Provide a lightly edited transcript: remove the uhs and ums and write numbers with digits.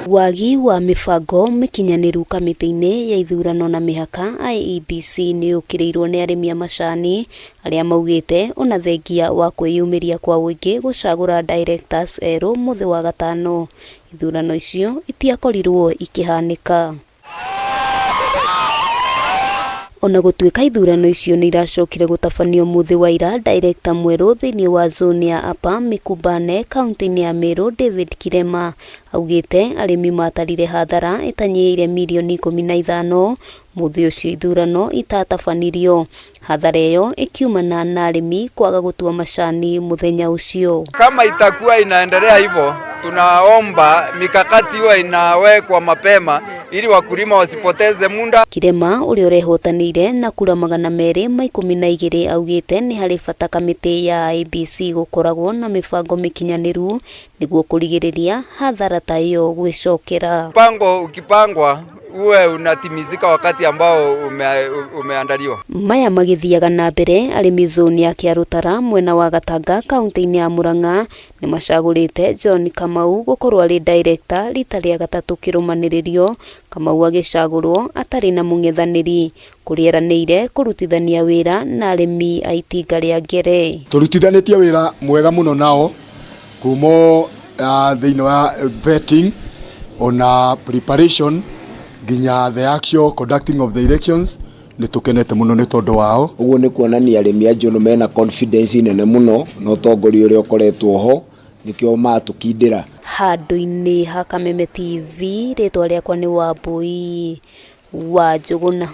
Wagi wa mĩbango mĩkinyanĩru kamĩtĩ-inĩ ya ithurano na mĩhaka IEBC nĩ ũkĩrĩirwo nĩ arĩmi a macani arĩa maugĩte ona thengia wa kwĩyumĩria kwa ũingĩ gũcagũra directors erũ mũthĩ wa gatano, ithurano icio itiakorirwo ikĩhanĩka. Ona gũtuĩka ithurano icio nĩ iracokire gũtabanio mũthĩ wa ira, director mwerũ thĩinĩ wa zone ya Upper Mikumbane kaunti-inĩ ya Meru David Kirema augĩte arĩmi matarire hathara ĩtanyihĩire mirioni 15 mũthĩ ũcio ithurano itatabanirio. Hathara ĩyo ĩkiumana na arĩmi kwaga gũtua macani mũthenya ũcio. Kama itakuwa inaendelea hivyo, tunaomba mikakati iwe inawekwa mapema ili wakulima wasipoteze muda. Kirema ũrĩa ũrehotanĩire na kura 212 augĩte nĩ harĩ bata kamĩtĩ ya IEBC gũkoragwo na mĩbango mĩkinyanĩru nĩguo kũrigĩrĩria hathara ta ĩyo gwĩcokera. Mpango ukipangwa uwe unatimizika wakati ambao umeandaliwa. Maya magĩthiaga na mbere arĩmi zone ya Kĩarũtara mwena wa Gatanga kaunti-inĩ ya Murang'a nĩ macagũrĩte John Kamau gũkorwo arĩ director rita rĩa gatatũ kĩrũmanĩrĩrio. Kamau agĩcagũrwo atarĩ na mũng'ethanĩri kũrĩa eranĩire kũrutithania wĩra na arĩmi a itinga rĩa Ngere. Tũrutithanĩtie wĩra mwega mũno nao kuma thĩinĩ wa vetting ona preparation nginya the actual conducting of the elections. Nĩ tũkenete mũno nĩ tondũ wao. Ũguo nĩ kuonania arĩmi a Njũnũ mena confidence nene mũno na ũtongoria ũrĩa ũkoretwo ho, nĩkĩo matũkindĩra. Handũ-inĩ ha Kameme TV, rĩtwa rĩakwa nĩ Wambui wa Njũgũna.